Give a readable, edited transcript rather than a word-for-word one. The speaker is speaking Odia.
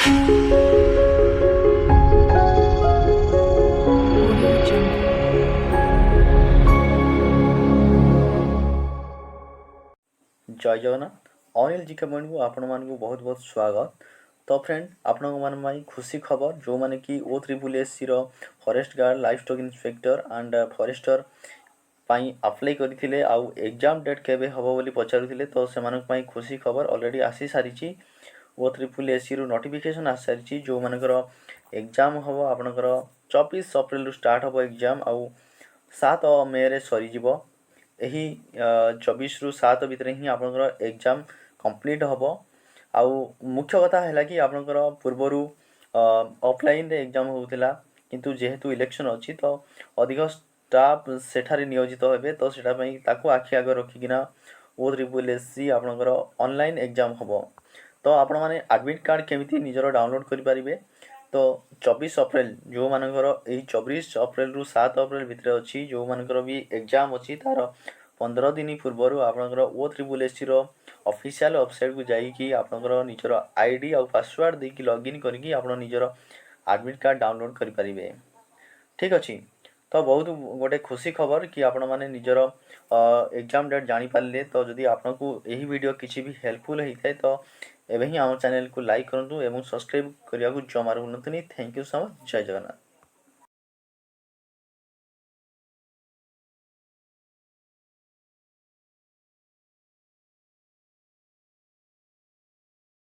Audio Jungle. ଜୟ ଜଗନ୍ନାଥ। ଅନିଲ ଜିକେ ପଏଣ୍ଟକୁ ଆପଣମାନଙ୍କୁ ବହୁତ ବହୁତ ସ୍ୱାଗତ। ତ ଫ୍ରେଣ୍ଡ, ଆପଣଙ୍କ ପାଇଁ ଖୁସି ଖବର, ଯେଉଁମାନେ କି ଓ ତ୍ରିପୁଲ ଏସ୍ ସିର forest guard, live stock inspector and forester ପାଇଁ ଆପ୍ଲାଏ କରିଥିଲେ ଆଉ ଏକ୍ଜାମ୍ ଡେଟ୍ କେବେ ହେବ ବୋଲି ପଚାରୁଥିଲେ, ତ ସେମାନଙ୍କ ପାଇଁ ଖୁସି ଖବର। ଅଲରେଡ଼ି ଆସିସାରିଛି, ଓ ତ୍ରିପୁଲ ଏସ୍ ସିରୁ ନୋଟିଫିକେସନ୍ ଆସିସାରିଛି। ଯେଉଁମାନଙ୍କର ଏକ୍ଜାମ୍ ହେବ, ଆପଣଙ୍କର 24 ଅପ୍ରିଲରୁ ଷ୍ଟାର୍ଟ ହେବ ଏକ୍ଜାମ୍ ଆଉ 7 ମେରେ ସରିଯିବ। ଏହି 24ରୁ 7 ଭିତରେ ହିଁ ଆପଣଙ୍କର ଏକ୍ଜାମ୍ କମ୍ପ୍ଲିଟ୍ ହେବ। ଆଉ ମୁଖ୍ୟ କଥା ହେଲା କି ଆପଣଙ୍କର ପୂର୍ବରୁ ଅଫଲାଇନ୍ରେ ଏକ୍ଜାମ୍ ହେଉଥିଲା, କିନ୍ତୁ ଯେହେତୁ ଇଲେକ୍ସନ୍ ଅଛି, ତ ଅଧିକ ଷ୍ଟାଫ୍ ସେଠାରେ ନିୟୋଜିତ ହେବେ। ତ ସେଟା ପାଇଁ ତାକୁ ଆଖି ଆଗ ରଖିକିନା ଓ ତ୍ରିପୁଲ ଏସ୍ ସି ଆପଣଙ୍କର ଅନଲାଇନ୍ ଏକ୍ଜାମ୍ ହେବ। ତ ଆପଣମାନେ ଆଡ଼ମିଟ୍ କାର୍ଡ଼ କେମିତି ନିଜର ଡାଉନଲୋଡ଼୍ କରିପାରିବେ? ତ 24 ଅପ୍ରିଲ, ଯେଉଁମାନଙ୍କର ଏଇ 24 ଅପ୍ରିଲରୁ 7 ଅପ୍ରିଲ ଭିତରେ ଅଛି, ଯେଉଁମାନଙ୍କର ବି ଏକ୍ଜାମ୍ ଅଛି, ତା'ର 15 ଦିନ ପୂର୍ବରୁ ଆପଣଙ୍କର ଓ ତ୍ରିପୁଲ ଏସ୍ ସିର ଅଫିସିଆଲ୍ ୱେବସାଇଟ୍କୁ ଯାଇକି ଆପଣଙ୍କର ନିଜର ଆଇଡ଼ି ଆଉ ପାସୱାର୍ଡ଼ ଦେଇକି ଲଗ୍ଇନ୍ କରିକି ଆପଣ ନିଜର ଆଡ଼ମିଟ୍ କାର୍ଡ଼ ଡାଉନଲୋଡ଼୍ କରିପାରିବେ। ଠିକ୍ ଅଛି। ତ ବହୁତ ଗୋଟେ ଖୁସି ଖବର କି ଆପଣମାନେ ନିଜର ଏକ୍ଜାମ୍ ଡେଟ୍ ଜାଣିପାରିଲେ। ତ ଯଦି ଆପଣଙ୍କୁ ଏହି ଭିଡ଼ିଓ କିଛି ବି ହେଲ୍ପଫୁଲ୍ ହେଇଥାଏ, ତ ଏବେ ହିଁ ଆମ ଚ୍ୟାନେଲକୁ ଲାଇକ୍ କରନ୍ତୁ ଏବଂ ସବସ୍କ୍ରାଇବ୍ କରିବାକୁ ଜମାରୁ ଭୁଲନ୍ତୁନି। Thank you so much. Jay Jagannath.